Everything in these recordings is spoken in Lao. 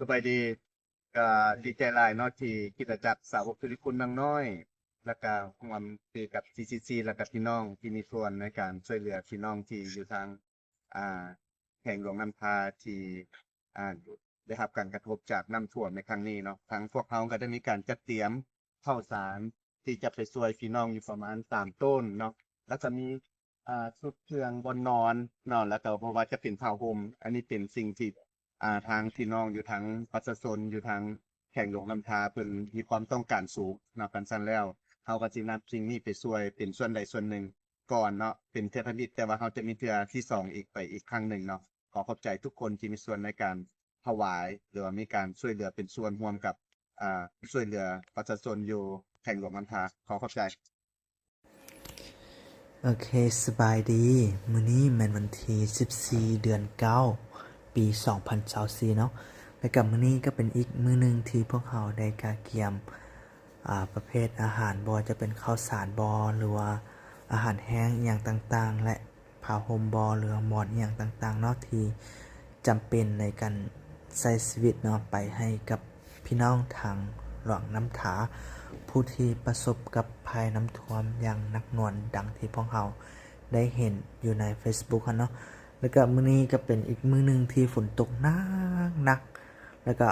ສະບາຍດີ ກໍດີໃຈຫຼາຍເນາະ ທີ່ຄຣິສຕະຈັກສາວົກສິລິຄຸນນາງນ້ອຍ ແລ້ວກໍຮ່ວມຄືກັບ ຊີ ຊີ ຊີ ແລ້ວກໍພີ່ນ້ອງທີ່ມີສ່ວນໃນການຊ່ວຍເຫຼືອພີ່ນ້ອງທີ່ຢູ່ທາງ ອ່າ ແຂວງຫຼວງນ້ຳທາ ທີ່ ອ່າ ໄດ້ຮັບການກະທົບຈາກນ້ຳຖ້ວມໃນຄັ້ງນີ້ເນາະ. ທາງພວກເຮົາກໍໄດ້ມີການຈັດຕຽມເຂົ້າສານທີ່ຈະໄປຊ່ວຍພີ່ນ້ອງຢູ່ປະມານສາມໂຕນເນາະ ແລ້ວກໍມີ ອ່າ ຊຸດເຄື່ອງບ່ອນນອນເນາະ ແລ້ວກໍບໍ່ວ່າຈະເປັນຜ້າຫົ່ມ ອັນນີ້ເປັນສິ່ງທີ່ ອ່າ ທາງພີ່ນ້ອງຢູ່ທາງປະຊາຊົນຢູ່ທາງແຂວງຫຼວງນ້ຳທາເພິ່ນມີຄວາມຕ້ອງການສູງເນາະ. ຄັນຊັ້ນແລ້ວ ເຮົາກໍຊິນຳສິ່ງນີ້ໄປຊ່ວຍເປັນສ່ວນໃດສ່ວນໜຶ່ງກ່ອນເນາະ ເປັນເທື່ອທຳອິດ, ແຕ່ວ່າເຮົາຈະມີເທື່ອທີສອງອີກ ໄປອີກຄັ້ງໜຶ່ງເນາະ. ຂໍຂອບໃຈທຸກຄົນທີ່ມີສ່ວນໃນການຖວາຍ ຫຼືວ່າມີການຊ່ວຍເຫຼືອເປັນສ່ວນຮ່ວມກັບ ອ່າ ຊ່ວຍເຫຼືອປະຊາຊົນຢູ່ແຂວງຫຼວງນ້ຳທາ. ຂໍຂອບໃຈ. ໂອເຄ ສະບາຍດີ. ມື້ນີ້ແມ່ນວັນທີສິບສີ່ ເດືອນເກົ້າ ປີສອງພັນຊາວສີ່ເນາະ ແລະກໍມື້ນີ້ກໍເປັນອີກມື້ໜຶ່ງທີ່ພວກເຮົາໄດ້ກະກຽມ ອ່າ ປະເພດອາຫານ ບໍ່ວ່າຈະເປັນເຂົ້າສານບໍ ຫຼືວ່າອາຫານແຫ້ງອີ່ຫຍັງຕ່າງໆ ແລະ ຜ້າຫົ່ມບໍ ຫຼືວ່າໝອນອີ່ຫຍັງຕ່າງໆເນາະ ທີ່ຈຳເປັນໃນການໃຊ້ຊີວິດເນາະ ໄປໃຫ້ກັບພີ່ນ້ອງທາງຫຼວງນ້ຳທາ ຜູ້ທີ່ປະສົບກັບໄພນ້ຳຖ້ວມຢ່າງໜັກໜ່ວງ ດັ່ງທີ່ພວກເຮົາໄດ້ເຫັນຢູ່ໃນເຟສບຸກຫັ້ນເນາະ. ແລ້ວກໍມື້ນີ້ກໍເປັນອີກມື້ໜຶ່ງທີ່ຝົນຕົກໜັກໆ ແລ້ວກໍ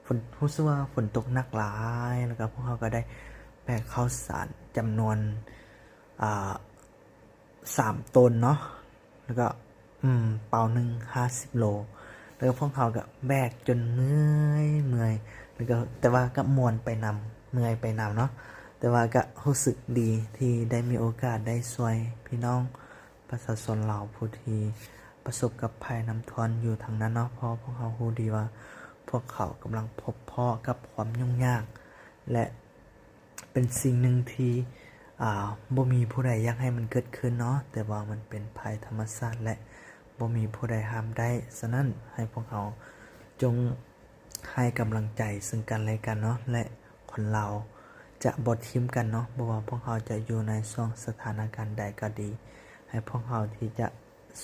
ຝົນ ຮູ້ສຶກວ່າຝົນຕົກໜັກຫຼາຍ ແລ້ວກໍພວກເຮົາກໍໄດ້ແບກເຂົ້າສານຈຳນວນ ອ່າ ສາມໂຕນເນາະ ແລ້ວກໍ ອືມ ເປົາໜຶ່ງຫ້າສິບໂລ ແລ້ວກໍພວກເຮົາກໍແບກຈົນເມື່ອຍ ເມື່ອຍ ແລ້ວກໍ ແຕ່ວ່າກໍມ່ວນໄປນຳ ເມື່ອຍໄປນຳເນາະ ແຕ່ວ່າກໍຮູ້ສຶກດີທີ່ໄດ້ມີໂອກາດໄດ້ຊ່ວຍພີ່ນ້ອງປະຊາຊົນລາວຜູ້ທີ່ປະສົບກັບໄພນ້ຳຖ້ວມຢູ່ທາງນັ້ນເນາະ ເພາະພວກເຮົາຮູ້ດີວ່າພວກເຂົາກຳລັງພົບພໍ້ກັບຄວາມຫຍຸ້ງຍາກ ແລະ ເປັນສິ່ງໜຶ່ງທີ່ ອ່າ ບໍ່ມີຜູ້ໃດຢາກໃຫ້ມັນເກີດຂຶ້ນເນາະ ແຕ່ວ່າມັນເປັນໄພທຳມະຊາດ ແລະ ບໍ່ມີຜູ້ໃດຫ້າມໄດ້. ສະນັ້ນ ໃຫ້ພວກເຮົາຈົ່ງໃຫ້ກຳລັງໃຈເຊິ່ງກັນແລະກັນເນາະ ແລະ ຄົນລາວຈະບໍ່ຖິ້ມກັນເນາະ ບໍ່ວ່າພວກເຮົາຈະຢູ່ໃນຊ່ວງສະຖານະການໃດກໍດີ ໃຫ້ພວກເຮົາທີ່ຈະ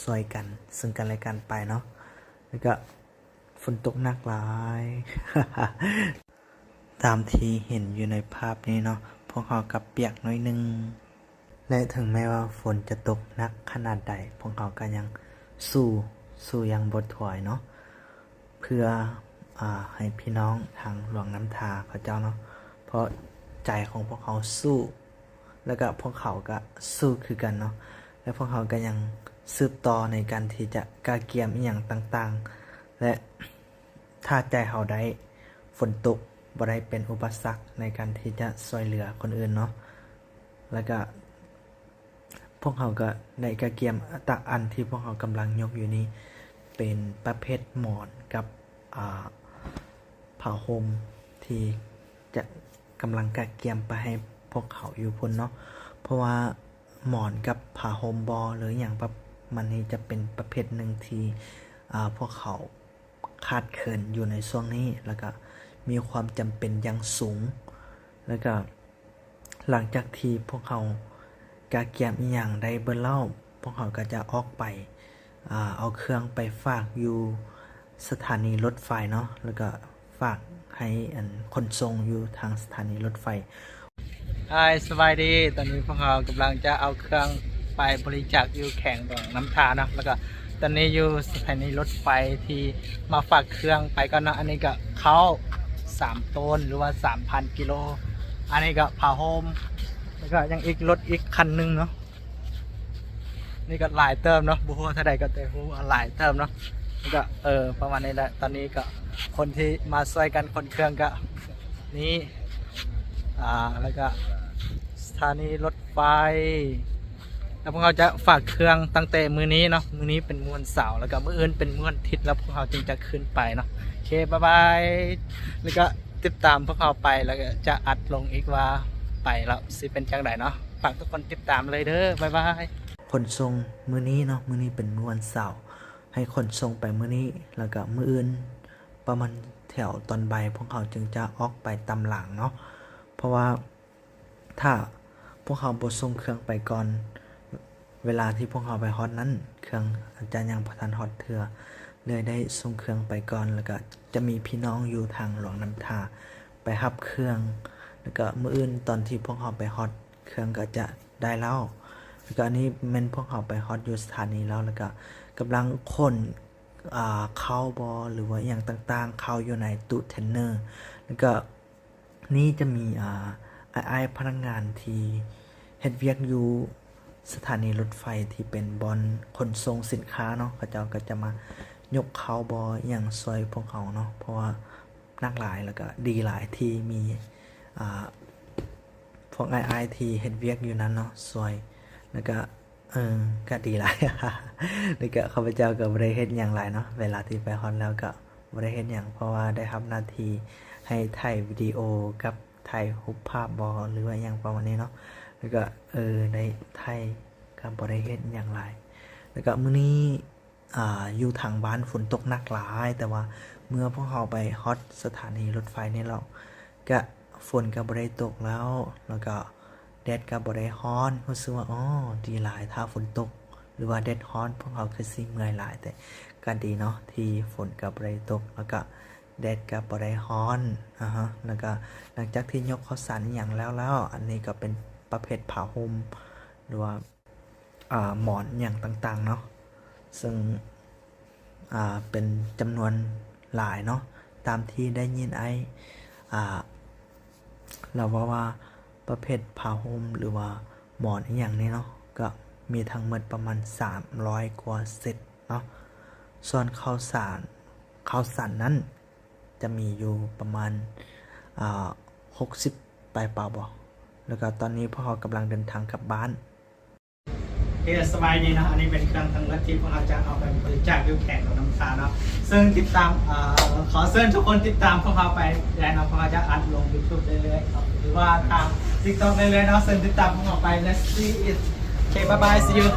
ຊ່ວຍກັນເຊິ່ງກັນແລະກັນໄປເນາະ ແລ້ວກໍ ຝົນຕົກໜັກຫຼາຍ ຕາມທີ່ເຫັນຢູ່ໃນພາບນີ້ເນາະ ພວກເຮົາກໍປຽກໜ້ອຍໜຶ່ງ ແລະ ເຖິງແມ້ວ່າຝົນຈະຕົກໜັກຂະໜາດໃດ ພວກເຮົາກໍຍັງສູ້ ສູ້ຢ່າງບໍ່ຖອຍເນາະ ເພື່ອ ອາ ໃຫ້ພີ່ນ້ອງທາງຫຼວງນ້ຳທາເຂົາເຈົ້າເນາະ ເພາະໃຈຂອງພວກເຮົາສູ້ ແລ້ວກໍພວກເຂົາກໍສູ້ຄືກັນເນາະ ແລະ ພວກເຮົາກໍຍັງສືບຕໍ່ໃນການທີ່ຈະກະກຽມອີ່ຫຍັງຕ່າງໆ ແລະ ຖ້າໃຈເຮົາໄດ້ ຝົນຕົກບໍ່ໄດ້ເປັນອຸປະສັກໃນການທີ່ຈະຊ່ວຍເຫຼືອຄົນອື່ນເນາະ ແລ້ວກະພວກເຮົາກະໄດ້ກະກຽມ ຕະ ອັນທີ່ພວກເຮົາກຳລັງຍົກຢູ່ນີ້ ເປັນປະເພດໝອນກັບ ອ່າ ຜ້າຫົ່ມທີ່ຈະກຳລັງກະກຽມໄປໃຫ້ພວກເຂົາຢູ່ພຸ້ນເນາະ ເພາະວ່າໝອນກັບຜ້າຫົ່ມບໍ ຫຼືຫຍັງປະມານນີ້ ຈະເປັນປະເພດໜຶ່ງທີ່ ອ່າ ພວກເຂົາ ຂາດເຂີນຢູ່ໃນຊ່ວງນີ້ ແລ້ວກະມີຄວາມຈຳເປັນຢ່າງສູງ ແລ້ວກະຫຼັງຈາກທີ່ພວກເຮົາກະກຽມອີ່ຫຍັງໄດ້ເບິດແລ້ວ ພວກເຮົາກະຈະອອກໄປ ອາ ເອົາເຄື່ອງໄປຝາກຢູ່ສະຖານີລົດໄຟເນາະ ແລ້ວກະຝາກໃຫ້ອັນຂົນສົ່ງຢູ່ທາງສະຖານີລົດໄຟ. ຮາຍ ສະບາຍດີ ຕອນນີ້ພວກເຮົາກຳລັງຈະເອົາເຄື່ອງໄປບໍລິຈາກຢູ່ແຂວງຫຼວງນ້ຳທາເນາະ ແລ້ວກໍຕອນນີ້ຢູ່ສະຖານີລົດໄຟທີ່ມາຝາກເຄື່ອງໄປກ່ອນເນາະ ອັນນີ້ກໍເຂົ້າສາມໂຕນ ຫຼືວ່າສາມພັນກິໂລ ອັນນີ້ກໍຜ້າຫົ່ມ ແລ້ວກໍຍັງອີກລົດອີກຄັນໜຶ່ງເນາະ ນີ້ກໍຫຼາຍເຕີບເນາະ ບໍ່ຮູ້ວ່າເທົ່າໃດກໍແຕ່ຮູ້ວ່າຫຼາຍເຕີບເນາະ ແລ້ວກໍ ເອີ ປະມານນີ້ແຫຼະ ຕອນນີ້ກໍຄົນທີ່ມາຊ່ວຍກັນຂົນເຄື່ອງກໍ ນີ້ ອ່າ ແລ້ວກະສະຖານີລົດໄຟ ແລ້ວພວກເຮົາຈະຝາກເຄື່ອງຕັ້ງແຕ່ມື້ນີ້ເນາະ ມື້ນີ້ເປັນມື້ວັນເສົາ ແລ້ວກະມື້ອື່ນເປັນມື້ວັນທິດ ແລ້ວພວກເຮົາຈຶ່ງຈະຂຶ້ນໄປເນາະ ໂອເຄ ບາຍບາຍ ແລ້ວກະຕິດຕາມພວກເຮົາໄປ ແລ້ວກະຈະອັດລົງອີກວ່າໄປແລ້ວຊິເປັນຈັ່ງໃດເນາະ ຝາກທຸກຄົນຕິດຕາມເລີຍເດີ ບາຍບາຍ. ຂົນສົ່ງມື້ນີ້ເນາະ ມື້ນີ້ເປັນມື້ວັນເສົາ ໃຫ້ຂົນສົ່ງໄປມື້ນີ້ ແລ້ວກະມື້ອື່ນ ປະມານແຖວຕອນບ່າຍ ພວກເຮົາຈຶ່ງຈະອອກໄປຕາມຫຼັງເນາະ ເພາະວ່າຖ້າພວກເຮົາບໍ່ສົ່ງເຄື່ອງໄປກ່ອນ ເວລາທີ່ພວກເຮົາໄປຮອດນັ້ນ ເຄື່ອງອາດຈະຍັງບໍ່ທັນຮອດເທື່ອ ເລີຍໄດ້ສົ່ງເຄື່ອງໄປກ່ອນ ແລ້ວກໍຈະມີພີ່ນ້ອງຢູ່ທາງຫຼວງນ້ຳທາໄປຮັບເຄື່ອງ ແລ້ວກໍມື້ອື່ນຕອນທີ່ພວກເຮົາໄປຮອດ ເຄື່ອງກໍຈະໄດ້ແລ້ວ. ແລ້ວກໍອັນນີ້ແມ່ນພວກເຮົາໄປຮອດຢູ່ສະຖານີແລ້ວ ແລ້ວກໍກຳລັງຂົນ ອ່າ ເຂົ້າບໍ ຫຼືວ່າອີ່ຫຍັງຕ່າງໆ ເຂົ້າຢູ່ໃນຕູ້ເທນເນີ ແລ້ວກໍ ນີ້ຈະມີ ອ່າ ອ້າຍໆພະນັກງານທີ່ເຮັດວຽກຢູ່ສະຖານີລົດໄຟທີ່ເປັນບ່ອນຂົນສົ່ງສິນຄ້າເນາະ, ເຂົາເຈົ້າກໍຈະມາຍົກເຂົ້າບໍອີ່ຫຍັງຊ່ວຍພວກເຮົາເນາະ ເພາະວ່າໜັກຫຼາຍ ແລ້ວກໍດີຫຼາຍທີ່ມີ ອ່າ ພວກອ້າຍໆທີ່ເຮັດວຽກຢູ່ນັ້ນເນາະຊ່ວຍ ແລ້ວກໍ ເອີ ກໍດີຫຼາຍ ແລ້ວກໍຂ້າພະເຈົ້າກໍບໍ່ໄດ້ເຮັດຫຍັງຫຼາຍເນາະ ເວລາທີ່ໄປຮອດແລ້ວກໍບໍ່ໄດ້ເຮັດຫຍັງ ເພາະວ່າໄດ້ຮັບໜ້າທີ່ໃຫ້ຖ່າຍວິດີໂອກັບຖ່າຍຮູບພາບບໍ ຫຼືວ່າຫຍັງປະມານນີ້ເນາະ ແລ້ວກໍ ເອີ ໄດ້ຖ່າຍ ກໍບໍ່ໄດ້ເຮັດຫຍັງຫຼາຍ. ແລ້ວກໍມື້ນີ້ ອ່າ ຢູ່ທາງບ້ານຝົນຕົກໜັກຫຼາຍ ແຕ່ວ່າເມື່ອພວກເຮົາໄປຮອດສະຖານີລົດໄຟນີ້ແລ້ວ ກະຝົນກະບໍ່ໄດ້ຕົກແລ້ວ ແລ້ວກະແດດກະບໍ່ໄດ້ຮ້ອນ ຮູ້ສຶກວ່າ ໂອ້ ດີຫຼາຍ ຖ້າຝົນຕົກ ຫຼືວ່າແດດຮ້ອນ ພວກເຮົາຄືຊິເມື່ອຍຫຼາຍ ແຕ່ກະດີເນາະ ທີ່ຝົນກະບໍ່ໄດ້ຕົກ ແລ້ວກະແດດກະບໍ່ໄດ້ຮ້ອນ ອາຮະ ແລ້ວກະຫຼັງຈາກທີ່ຍົກເຂົ້າສານອີ່ຫຍັງແລ້ວແລ້ວ ອັນນີ້ກໍເປັນປະເພດຜ້າຫົ່ມ ຫຼືວ່າ ອ່າ ໝອນຫຍັງຕ່າງໆເນາະ ເຊິ່ງ ອ່າ ເປັນຈຳນວນຫຼາຍເນາະ ຕາມທີ່ໄດ້ຍິນອ້າຍ ອ່າ ລາວເວົ້າວ່າ ປະເພດຜ້າຫົ່ມ ຫຼືວ່າໝອນອີ່ຫຍັງນີ້ເນາະ ກໍມີທັງໝົດປະມານສາມຮ້ອຍກວ່າເຊັດເນາະ ສ່ວນເຂົ້າສານ ເຂົ້າສານນັ້ນຈະມີຢູ່ປະມານ ອ່າ ຫົກສິບປາຍປາບໍ ແລ້ວກໍຕອນນີ້ພວກເຮົາກຳລັງເດີນທາງກັບບ້ານ. ໂອເຄ ສະບາຍດີເນາະ ອັນນີ້ເປັນເຄື່ອງທັງໝົດທີ່ພວກເຮົາຈະເອົາໄປບໍລິຈາກຢູ່ແຂວງຫຼວງນ້ຳທາເນາະ ເຊິ່ງຕິດຕາມ ເອີ ຂໍເຊີນທຸກຄົນຕິດຕາມພວກເຮົາໄປໄດ້ເນາະ ພວກເຮົາຈະອັດລົງຢູທູບເລື້ອຍໆ ຫຼືວ່າທາງຕິກຕັອກເລື້ອຍໆເນາະ ເຊີນຕິດຕາມພວກເຮົາໄປ Let's see it. ໂອເຄ bye bye, see you.